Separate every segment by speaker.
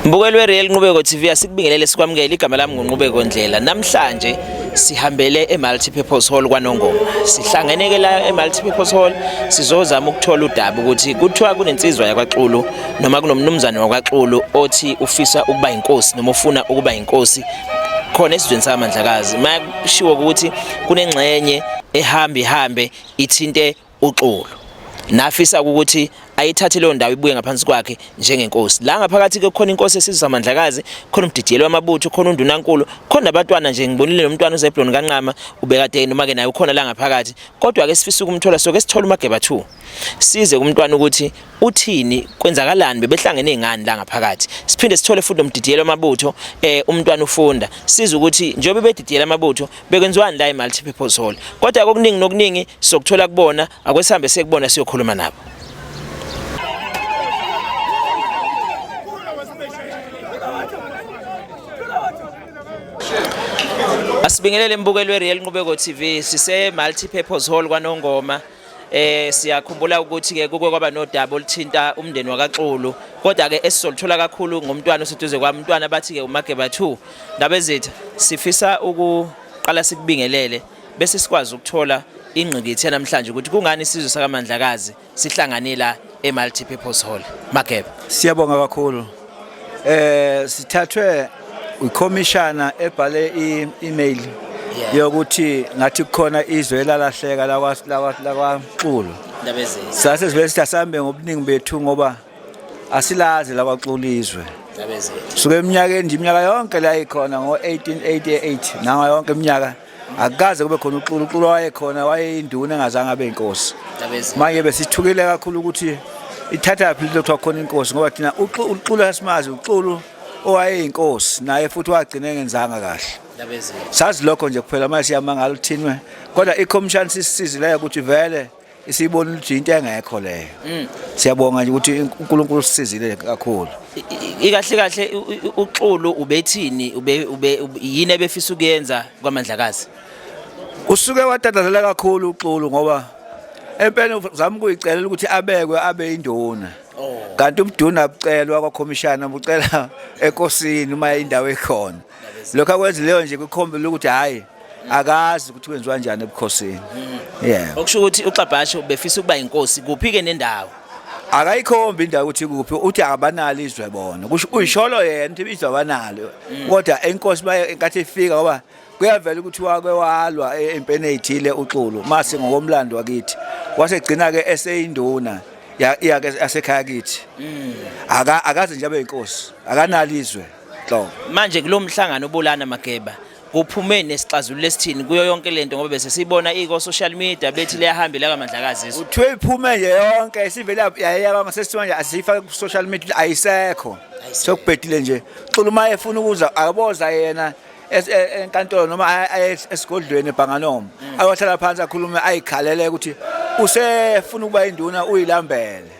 Speaker 1: Mbukeli weReal Nqubeko TV, asikubingelele sikwamukele. Igama lami nguNqubeko Ndlela. Namhlanje sihambele eMulti-Purpose Hall kwaNongoma. Sihlangene ke la eMulti-Purpose Hall, sizozama ukuthola udaba ukuthi kuthiwa kunensizwa yakwaXulu noma kunomnumzane wakwaXulu othi ufisa ukuba inkosi noma ufuna ukuba inkosi khona esizweni sakaMandlakazi. Makushiwo ukuthi kunengxenye ehamba ihambe ithinte uXulu nafisa ukuthi ayithathe leyo ndawo ibuye ngaphansi kwakhe njengenkosi. La ngaphakathi ke kukhona inkosi esizwe saMandlakazi, khona umdidiyeli wamabutho, khona undunankulu, khona nabatwana nje. Ngibonile nomntwana uZeblon kaNqama ubekade noma ke naye ukhona la ngaphakathi, kodwa ke sifisa ukumthola, soke sithola uMageba 2 size kumntwana ukuthi uthini, kwenzakalani, bebehlangene ngani la ngaphakathi. Siphinde sithole futhi nomdidiyeli wamabutho, umntwana ufunda, size ukuthi njengoba bedidiyela amabutho bekwenziwani la e-Multi-Purpose Hall. Kodwa kokuningi nokuningi sokuthola kubona, akwesihambe sekubona siyokhuluma nabo. Asibingelele mbukeli weReal Nqubeko TV, sise Multi-Purpose Hall kwaNongoma. Siyakhumbula ukuthi ke kuke kwaba nodaba oluthinta umndeni wakaXulu, kodwa ke esizolithola kakhulu ngomntwana oseduze kwami, umntwana bathi ke uMageba 2. Ndabezitha, sifisa ukuqala sikubingelele bese sikwazi ukuthola ingqikithi namhlanje ukuthi kungani isizwe sakaMandlakazi sihlangane la e-Multi-Purpose Hall. Mageba.
Speaker 2: Siyabonga kakhulu. Sithathwe ikhomishana ebhale i-email yokuthi ngathi kukhona izwe elalahleka lakwaXulu. Sase sivele sithi asambe ngobuningi bethu ngoba asilazi lakwaXulu izwe. Suke eminyakeni nje, iminyaka yonke la ikhona ngo-1888 nanga yonke iminyaka akukaze kube khona uXulu. UXulu wayekhona, wayeyinduna engazange abe inkosi. Manje besithukile kakhulu ukuthi ithatha phi lento kuthiwa khona inkosi, ngoba thina uXulu asimazi, uXulu owayeyinkosi naye futhi wagcina engenzanga kahle. Sazi lokho nje kuphela. Manje siyamangala uthinwe, kodwa ikhomishani sisisizileyo ukuthi vele isibona ukuthi into engekho leyo. Siyabonga nje ukuthi uNkulunkulu usisizile kakhulu.
Speaker 1: Ikahle kahle uXulu ubethini, ube yini ebefisa ukuyenza kwaMandlakazi?
Speaker 2: Usuke watatazela kakhulu uXulu ngoba empeleni uzama ukuyicelela ukuthi abekwe abe induna. Kanti ubuduna bucelwa kwakhomishana, bucela enkosini uma indawo ikhona. Lokho akwenzileyo nje kukhombela ukuthi hhayi, akazi ukuthi kwenziwa kanjani ebukhosini. Yeah.
Speaker 1: Okusho ukuthi uXabhashe ubefisa ukuba inkosi kuphi ke nendawo?
Speaker 2: Akayikhombi indawo ukuthi kuphi, uthi abanalo izwe bona. Kusho uyisholo yena ukuthi izwe abanalo. Kodwa inkosi baye enkathi ifika, ngoba kuyavela ukuthi wake walwa empeni ezithile uXulu mase ngokomlando wakithi wasegcina ke eseyinduna yake yasekhaya kithi. Akaze nje abe inkosi, akanalo izwe nhlobo.
Speaker 1: Manje kulo mhlangano obulana Mageba, kuphume nesixazululo esithini kuyo yonke lento, ngoba bese sibona iko social media bethi liyahamba lakaMandlakazi izwe?
Speaker 2: Uthiwe iphume nje yonke, isivele yayeka ngasesithiwa nje asiyifake ku social media, ayisekho. Sokubhedile nje. Xulu uma efuna ukuza akaboza yena enkantolo noma aye esigodlweni eBhanganoma, ayohlala phansi akhulume, ayikhalele ukuthi usefuna ukuba induna, uyilambele.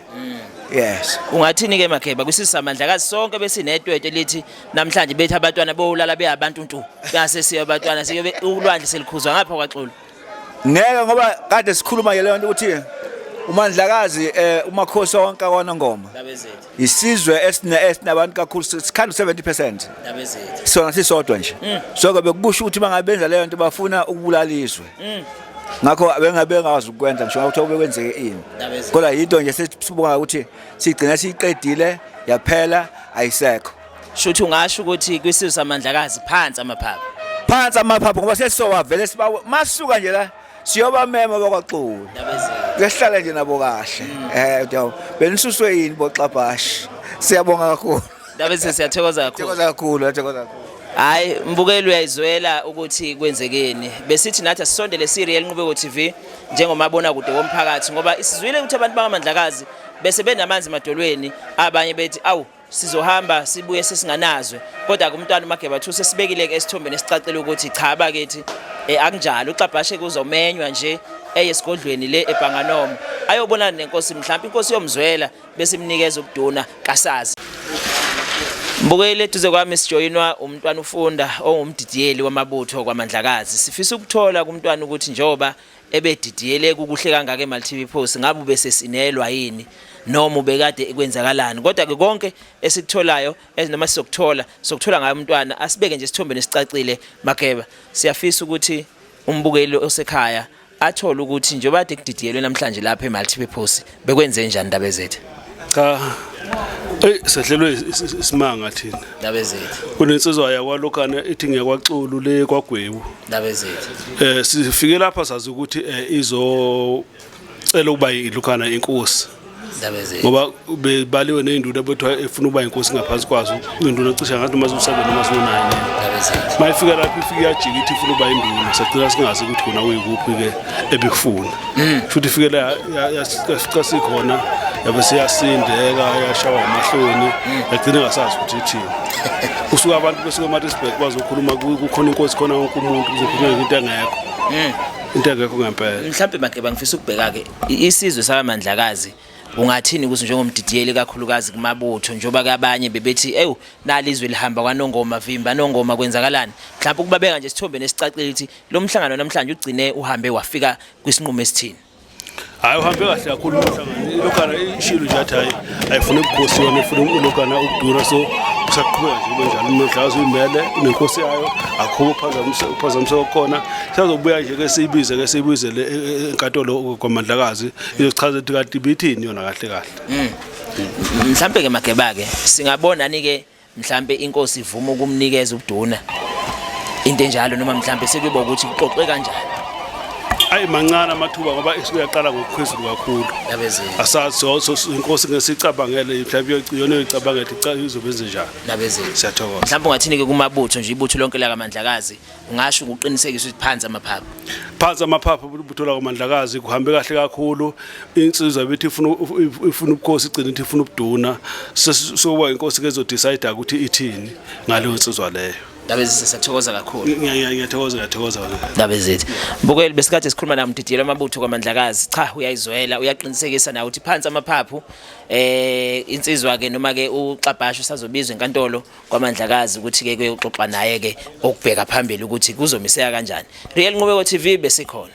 Speaker 2: Yes.
Speaker 1: Ungathini ke Mageba kwisizwe saMandlakazi sonke besinetwetwe lithi namhlanje bethi abantwana bolala beyabantu ntu ngase siyo abantwana siyobe ulwandle selikhuzwa ngapha kwaXulu?
Speaker 2: Ngeke, ngoba kade sikhuluma nje leyo nto ukuthi uMandlakazi, umakhosi wonke akwaNongoma, isizwe esinabantu kakhulu, sikhanda 70% sona sisodwa nje. So ke bekusho ukuthi bangabenza leyo nto bafuna ukubulala izwe, ngakho bengabe bengazi ukwenza ngisho ukuthi obekwenzeke ini, kodwa yinto nje sesibonga ukuthi sigcina siyiqedile yaphela, ayisekho.
Speaker 1: Shuthi ungasho ukuthi kwisizwe saMandlakazi phansi amaphaphu.
Speaker 2: Phansi amaphaphu, ngoba sesizowavele sibawe masuka nje la siyobamema bakwaXulu, kehlale nje nabo kahle. Benisuswe yini boxabhashi? Siyabonga kakhulu.
Speaker 1: Ndabezitha, siyathokoza kakhulu.
Speaker 2: Thokoza kakhulu, thokoza kakhulu.
Speaker 1: Hayi mbukeli, uyayizwela ukuthi kwenzekeni. Besithi nathi asisondele siReal Nqubeko TV njengomabona kude womphakathi, ngoba isizwile ukuthi abantu bakaMandlakazi bese benamanzi emadolweni, abanye bethi awu sizohamba sibuye sesinganazwe, kodwa ke umntwana uMageba 2 sesibekile ke esithombeni esicacile ukuthi cha bakithi, akunjalo. UXabhashe kuzomenywa nje eye esigodlweni le eBhanganoma ayobonana nenkosi, mhlawumbe inkosi yomzwela bese imnikeza ubuduna, kasazi. Mbukeli, eduze kwami sijoyinwa umntwana ufunda ongumdidiyeli wamabutho kwaMandlakazi. Sifisa ukuthola kumntwana ukuthi njengoba ebedidiyele kukuhle kangaka eMulti Post, ngabe ubesesinelwa yini? Noma ubekade kwenzakalani? Kodwa ke konke esikutholayo noma sizokuthola, sokuthola ngayo umntwana asibeke nje isithombe nesicacile. Mageba, siyafisa ukuthi umbukeli osekhaya athole ukuthi njengoba kade kudidiyelwe namhlanje lapha eMultipurpose bekwenze njani, ndaba ezethu?
Speaker 3: Cha, ey, sehlelwe isimanga thina.
Speaker 1: Ndaba ezethu.
Speaker 3: Kunensizwa yakwaLokana ithi ngiyakwaXulu le kwaGwebu.
Speaker 1: Ndaba ezethu.
Speaker 3: Sifike lapha sazi ukuthi izocela ukuba ilokana inkosi.
Speaker 1: Ndaba ezethu.
Speaker 3: Ngoba bebaliwe nezinduna bethu efuna ukuba inkosi ngaphansi kwazo. Induna cishe ngathi noma ziwu7 noma ziwu9.
Speaker 1: Ndaba ezethu.
Speaker 3: Mayifika lapha ifike iyajika ithi ifuna ukuba induna. Sagcina singazi ukuthi khona uyikuphi ke ebikufuna. Futhi ifike la yafika sikhona yabe siyasindeka, yashawa amahloni, yagcina ngasazi ukuthi ithini. Kusuka abantu besuka eMaritzburg bazokhuluma, kukhona inkosi khona, wonke umuntu kuzokhulunywa into engekho. Into engekho ngempela.
Speaker 1: Mhlawumbe Mageba, ngifisa ukubheka ke isizwe sakaMandlakazi, ungathini kuso njengomdidiyeli, kakhulukazi kumabutho, njengoba kabanye bebethi ewu nalizwe lihamba kwaNongoma, vimba Nongoma, kwenzakalani? Mhlawumbe ukubabeka nje isithombe nesicacile ukuthi lo mhlangano namhlanje ugcine uhambe wafika kwisinqumo esithini.
Speaker 3: Hayi, uhambe kahle kakhulu umhlangano. Ilokana ishilo nje athi hayi, ayifuni ubukhosi yona, ifuna ulokana ukudura, so kusaqhubeka nje kube njalo. UMandlakazi uyimele, unenkosi yayo, akukho ukuphazamiseka okukhona. Sisazobuya nje ke siyibize le enkantolo kwaMandlakazi izochaza ukuthi kanti ibithini yona kahle kahle.
Speaker 1: Mhlambe ke Mageba ke singabona ni ke mhlambe inkosi ivuma ukumnikeza ubuduna, into enjalo, noma mhlambe sekuyiba ukuthi kuxoxe kanjani?
Speaker 3: Ayi, mancane amathuba ngoba isuke yaqala ngokuphezulu kakhulu.
Speaker 1: Ndabezini.
Speaker 3: Asazi, so inkosi ngesicabangele mhlawumbe yona yoyicabangela ukuthi cha, izobenze njani.
Speaker 1: Ndabezini.
Speaker 3: Siyathokoza.
Speaker 1: Mhlawumbe ungathini ke kumabutho nje, ibutho lonke lakaMandlakazi, ungasho ukuqinisekisa ukuthi phansi amaphaphu?
Speaker 3: Phansi amaphaphu buthola kwaMandlakazi, kuhambe kahle kakhulu. Insizwa bethi ifuna ubukhosi, igcina ithi ifuna ubuduna. Sokuba inkosi ke ezodecide ukuthi ithini ngaleyo nsizwa leyo.
Speaker 1: Ndabezini, siyathokoza kakhulu.
Speaker 3: Ngiyathokoza, ngiyathokoza.
Speaker 1: Ndaba ezethu, mbukeli, besikade sikhuluma namdidiyelo amabutho kwaMandlakazi. Cha, uyayizwela, uyaqinisekisa nawe ukuthi phansi amaphaphu. Insizwa ke noma ke uXabhashu usazobizwa enkantolo kwaMandlakazi ukuthi ke kuyoxoxa naye ke okubheka phambili ukuthi kuzomiseka kanjani. Real Nqubeko TV besikhona.